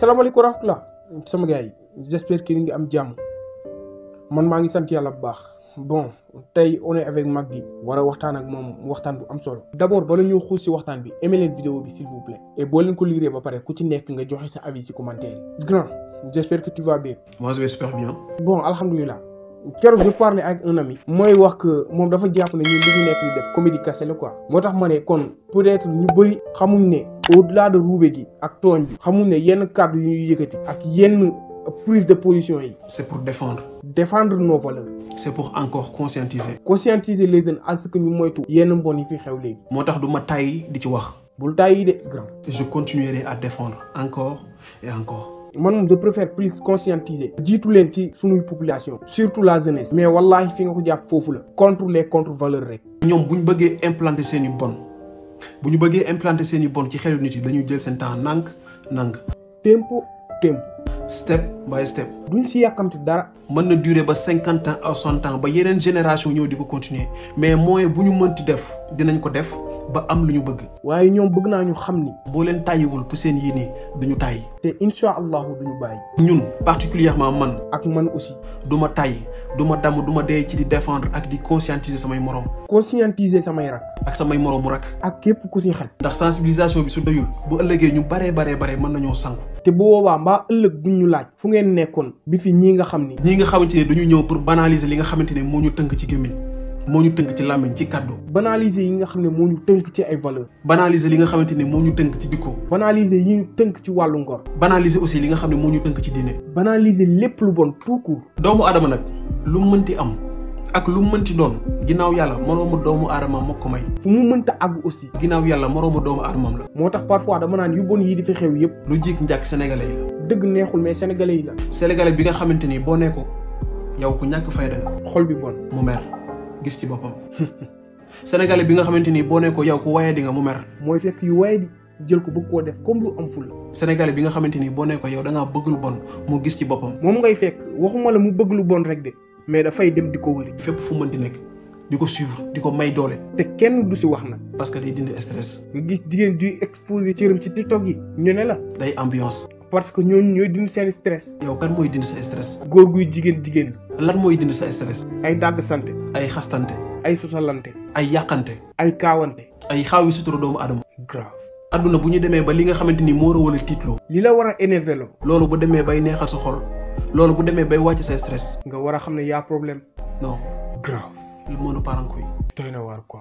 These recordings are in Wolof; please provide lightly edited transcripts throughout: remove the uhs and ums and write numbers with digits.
salaamaaleykum wa rahmatulah sama gars yi j'espère que ni ngi am jàmm man maa ngi sant yàlla bu baax bon tey on est avec Magdi war a waxtaan ak moom waxtaan bu am solo. d'abord bala ñu xuus si waxtaan bi aimé leen vidéo bi s'il vous plaît et boo leen ko lire ba pare ku ci nekk nga joxe sa avis ci commentaire yi. grand j'espère que tu vas bien. moi je vais super bien. bon alhamdulilah. keroog je parlais avec un ami mooy wax que moom dafa jàpp ne ñun li ñu nekk di def comédie kese la quoi moo tax ma ne kon peut-être ñu bëri xamuñ ne au-delà de ruube gi ak tooñ bi xamuñ ne yenn kàddu yu ñuy yëkkati ak yenn prise de position yi c'est pour défendre nos valeurs. c'est pour encore conscientiser les jeunes à ce que ñu moytu yenn mbon yi fi xew léegi. moo tax du ma tàyyi di ci wax. bul tàyyi de grand. je continuerai à défendre encore et encore. man moom je préfère plus conscientiser. jiitu leen ci sunuy population. surtout la jeunesse. mais wallahi fi nga ko jàpp foofu la. contre les contre valeurs rek. ñoom bu ñu bëggee implanter seen i bon ci xelu nit yi dañuy jël seen temps nank. tempo. step by step. duñ si yàkkamti dara. mën na durer ba 50 ans à 100 ans ba yeneen génération ñëw di ko continuer mais moyen bu ñu mënti def dinañ ko def ba am lu ñu bëgg. waaye ñoom bëgg naa ñu xam ni. boo leen tàyyiwul pour seen yéene duñu tàyyi. te incha allahu duñu bàyyi. ñun particulièrement man. ak man aussi. du ma tàyyi du ma damm du ma dee ci di défendre ak di conscientiser samay morom. conscientiser samay rak. ak samay moromu rak. ak képp ku si xaj. ndax sensibilisation bi su doyul bu ëllëgee ñu baree mën nañoo sanku. te bu boobaa mbaa ëllëg duñ ñu laaj. fu ngeen nekkoon bi fi ñii nga xam ni. ñii nga xamante ne dañu ñëw pour banaliser li nga xamante ne moo ñu tënk ci gémmiñ moo ñu tënk ci làmmiñ ci kàddu. banaliser yi nga xam ne moo ñu tënk ci ay valeurs. banaliser li nga xamante ne moo ñu tënk ci dikko. banaliser yi ñu tënk ci wàllu ngor. banaliser aussi li nga xam ne moo ñu tënk ci diine. banaliser lépp lu bon tout court. doomu aadama nag lu mënti am ak lu mënti doon ginnaaw yàlla moroomu doomu aadama moo ko may. fu mu mënta àgg aussi. ginnaaw yàlla moroomu doomu aadamam la. moo tax parfois dama naan yu bon yi di fi xew yëpp. lu jik njàkk sénégalais yi la. dëgg neexul mais sénégalais yi la. sénégalais bi nga xamante ni boo nee ko yow ku ñàkk fayda nga. xol bi bon mu mer gis ci boppam. sénégalais bi nga xamante ni boo nee ko yow ku waye di nga mu mer. mooy fekk yu waye di jël ko bëgg koo def comme lu am ful la. sénégalais bi nga xamante ni boo nee ko yow da ngaa bëgg lu bon mu gis ci boppam. moom ngay fekk waxuma la mu bëgg lu bon rek de mais dafay dem di ko wëri. fépp fu mën di nekk di ko suivre di ko may doole. te kenn du si wax nag. parce que day dindi stress. nga gis jigéen di exposé cëram ci TikTok yi ñu ne la. day ambiance. parce que ñooñu ñooy dindi seen stress. yow kan mooy dindi sa stress. góor guy jigéen. lan mooy dindi sa stress. ay dàgg sante. ay xastante. ay sosalante. ay yàqante. ay kaawante. ay xaaw yi sutura doomu adama. grave. adduna bu ñu demee ba li nga xamante ni moo war a tiitloo. li la war a énervé loo. loolu bu demee bay neexal sa xol. loolu bu demee bay wàcc sa stress. nga war a xam ne y'a problème. non. grave. le monde part en couille. doy na waar quoi.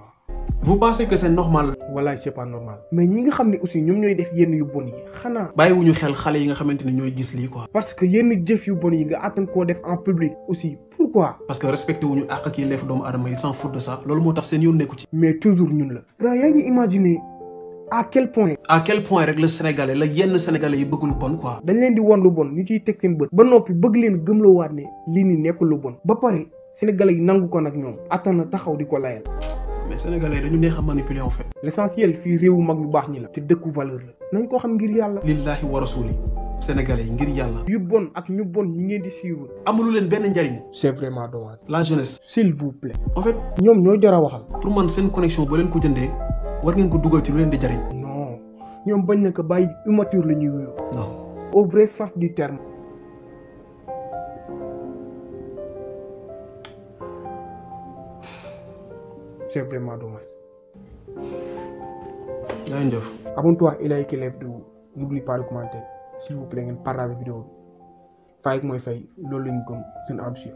vous pensez que c'est normal. voilà c'est pas normal. mais ñi nga xam ne aussi ñoom ñooy def yenn yu bon yi xanaa. bàyyiwuñu xel xale yi nga xamante ni ñooy gis lii quoi. parce que yenn jëf yu bon yi nga attan koo def en public aussi pourquoi. parce que respecté wuñu àq ak yelleef doomu aadama yi s'en fout de ça loolu moo tax seen yoon nekku ci. mais toujours ñun la. grand yaa ngi imaginer à quel point rek le sénégalais la yenn sénégalais yi bëgg lu bon quoi. dañ leen di won lu bon ñu ciy teg seen bët. ba noppi bëgg leen gëmloowaat ne lii nii nekkul lu bon. ba pare sénégalais yi nangu ko nag ñoom. attan na taxaw di ko layal. mais sénégalais dañu neex a manipuler en fait. l'essentiel fii réewu mag ñu baax ñi la. te dëkku valeur la. nañ koo xam ngir yàlla. lillahi wa rasuli. sénégalais yi ngir yàlla. yu bon ak ñu bon ñi ngeen di suivre. amulu leen benn njariñ. c'est vraiment dommage. la jeunesse. s'il vous plaît. en fait ñoom ñoo jar a waxal. pour man seen connexion ba leen ko jëndee war ngeen ko dugal ci lu leen di jariñ. non ñoom bañ na ko bàyyi immature la ñuy wuyoo. non au vrai sens du terme. c'est vraiment dommage. yaa ngi jëf. abonne-toi et like la vidéo n'oublie pas de commenter s'il vous plaît ngeen partage vidéo bi fay ak mooy fay loolu lañu gëm seen ambition.